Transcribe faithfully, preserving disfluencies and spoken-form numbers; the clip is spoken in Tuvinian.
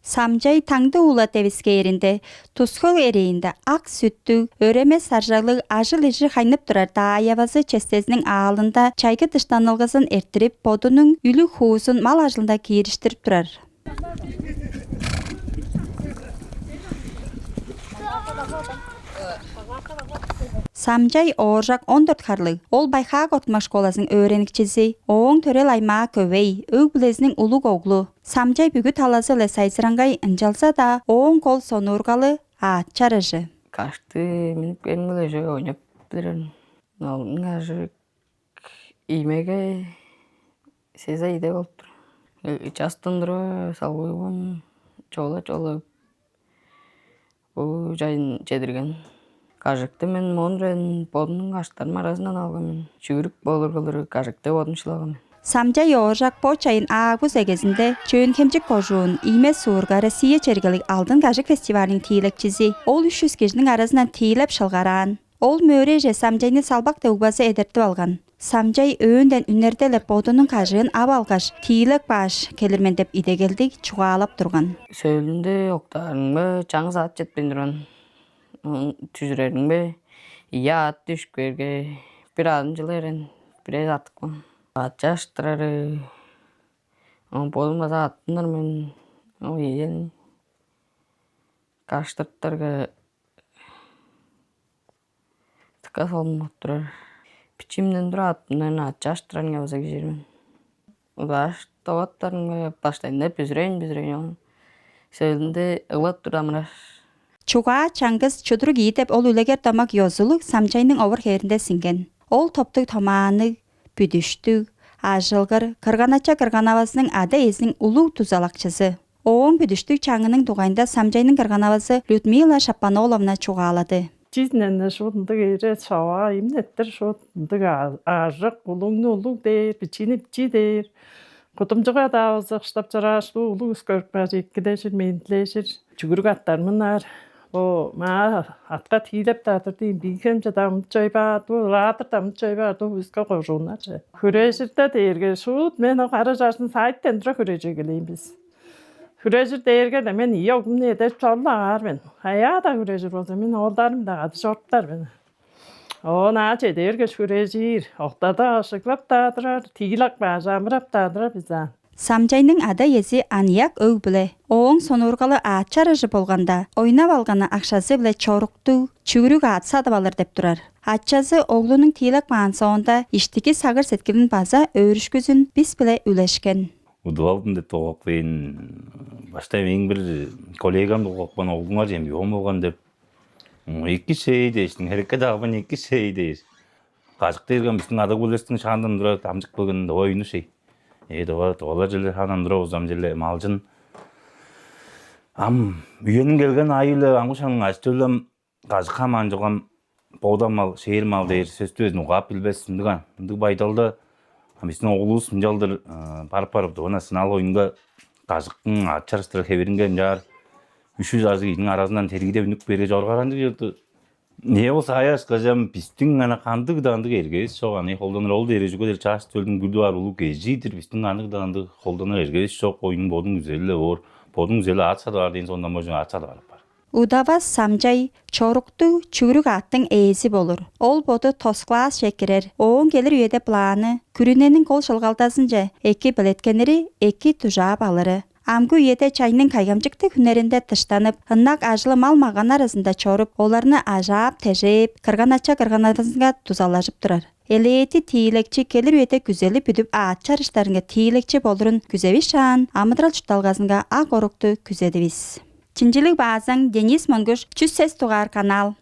Самчай Таңды-Уула девискээринде, Тус-Хөл эрээнде ак сүттүг, өремес саржаглыг, ажыл-ижи хайнып турар даайавазы честезиниң аалында чайгы дыштанылгазын эрттирип, бодунуң үлүг-хуузун мал ажылында киириштирип турар. Самчай Ооржак он дөрт харлыг, ол Байхаа кортумак школазының өөреникчизи, ооң төрел аймаа Көвей, өг-бүлезиниң улуг оглу. Самчай бүгү талазы-биле сайзыраңгай, ынчалза-даа ооң кол сонуургалы аът чарыжы. Кашты минип келиңер, эже, ойнап билирин. Алдын кажык иймеге сеза иде болуп тур. Частын тура салгыыбын чола-чола бо чайын чедирген. Кажыкты мен моон үрен бодумнуң каштарым аразындан алган мен. Чүгүрүк болур кылдыр кажыкты бодум шылаган мен. Самчай Ооржак бо чайын аагбыс эгезинде Чөөн-Хемчик кожуун, Ийме суурга Россия чергелиг алдын кажык фестивалының тиилекчизи. Ол үш чүс кижиниң аразындан тиилеп шылгараан. Ол мөөрейже Самчайны салбак деп угбазы эдертип алган. Самчай өөнден үнерде-ле бодунуң кажыын ап алгаш, тиилеп кааш келир мен деп идегелдиг чугаалап турган. Сөөлүнде октаарымга чаңгыс аът четпейн турган. Оон дүжүреримге ийи аът дүшүп кээрге, бир аъдын чылы эрен, бирээзи аткан. Аът чаштырары, оон бодум база аъттыныр мен, оон ийен каштыртырга, тыка солун болуп турар. Бичиимден тура аъттан аът чаштырарынга база кижир мен. Угааш, товаттарынга баштайында бүзүрейн-бүзүрейн, оон сөөлүнде ыглап турдам ыраш. Чугаа чаңгыс, чудурук ийи деп ол үлегер домак ёзулуг Самчайның овур-хээринде сиңген. Ол топтуг томаанныг, бүдүштүг, ажылгыр, кырган-ача кырган-авазының ада-иезиниң улуг дузалакчызы. Ооң бүдүштүг чаңының дугайында Самчайның кырган-авазы Людмила Шаппаноловна чугаалады. Чизнен шуут ындыг эре-сова, имнеттир шуут ындыг ажык, улугну улуг дээр, бичиини бичии дээр. Кудумчуга-даа база кыштап чорааш, бо улуг үс көрүп каар, эккилежир, мендилежир. Чүгүрүк аъттар мынаар. Бо маа атка тиилеп-даа тур дейм, Бии-Хемче-даа мынча баар, бо Ыраадыр-даа мынча баар, бо өске кожууннарже. Хүрежирде дээрге шуут мен ол кара чажын сайтен тура хүрежип эгелээн бис. Хүрежир дээрге-ле мен ийи оглумну эдерип чорла аар мен. Каяа-даа хүрежир болза, мен оолдарым-даа кады чоруптар мен. Оон аа чеде бергеш хүрежир, октада ошуглап-даа турар, тиилеп кааш амырап-даа турар бис аан. Самчайның ада-иези аныяк өг-бүле. Ооң сонуургалы аът чарыжы болганда, ойнап алганы акшазы-биле чоруктуг, чүгүрүк аът садып алыр деп турар. Ачазы оглунуң тиилеп каан соонда, иштики сагыш-сеткилин база өөрүшкүзүн бис-биле үлешкен. Удуп алдым деп долгап кээйн. Баштай мээң бир коллегам долгапкан, оглуңар чем ёон болган деп. Эки шей дээштиң, херекке дагбайн эки шей дээш. Кажык дээрге бистиң ада-өгбелеривистиң шаандан тура дамчып келген дова үйнү шей. Э, дова, довалар черле шаандан тура узам черле малчын. Ам үениң келген айы-биле амгы шагның ажы-төлү ам кажык хамаан чогам бода мал, шээр мал дээр сөстү безин угаап билбес ындыг ан. Ындыг байдалда бистиң оглувус мынчалдыр барып-барып дова национал оюнга кажыктың аът чарыштырар хевиринге ынчаар үш чүс ажыг ийиниң аразындан тергидеп үнүп кээрге чоргааранчыг чорду. Не болза аяш кажам бистиң ана кандыг-даа ындыг эргевис чок, аны холданыр ол дээри чүге дээр чаш төлдүң бүдү бар улуг кежии-дир, бистиң кандыг-даа ындыг холданыр эргевис чок, оюн бодуң үзели-ле боор, бодуң үзели аът садып аар дээн соондан божуң аът садып аар апаар. Удавас Самчай чоруктуг чүгүрүк аъттың ээзи болур. Ол боду тос классче кирер. Ооң келир үеде планы, күрүнениң кол шылгалдазынче эки белеткеннери, эки дужаап алыры. Амгы үеде чайның кайгамчыктыг хүннеринде дыштанып, ынак ажылы мал-маган аразында чоруп, оларны ажаап-тежээп, кырган-ача кырган-авазынга дузалажып турар. Элээди тиилекчи келир үеде күзели бүдүп, аът чарыштарынга тиилекчи болурун күзевишаан, амыдырал-чуртталгазынга ак орукту күзедивис. Чинчилиг баазаң, Денис Монгуш, чүс сес дугаар канал.